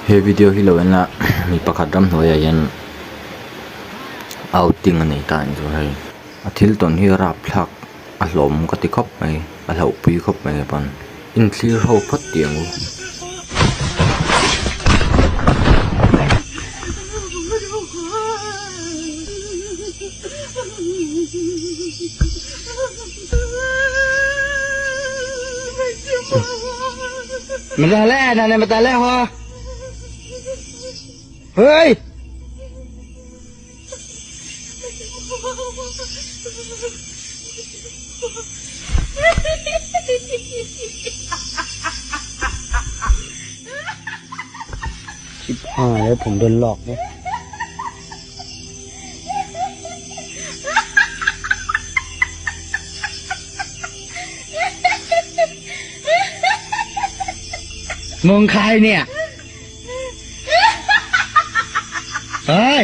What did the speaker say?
He video hi lo en a mi pakhat ramhnuaiah hian outing a nei ta a ni chu hei a thil tawn hi a rapthlak a hlawm ka ti khawp mai a hlauhpui khawp mai pawn inthlir ho phawt tih ang u. มันจะแล่นะเนี่ยมันจะแล่ฮะเฮ้ย ชิบหายแล้วผมโดนหลอกเนี่ย มึงใครเนี่ย เฮ้ย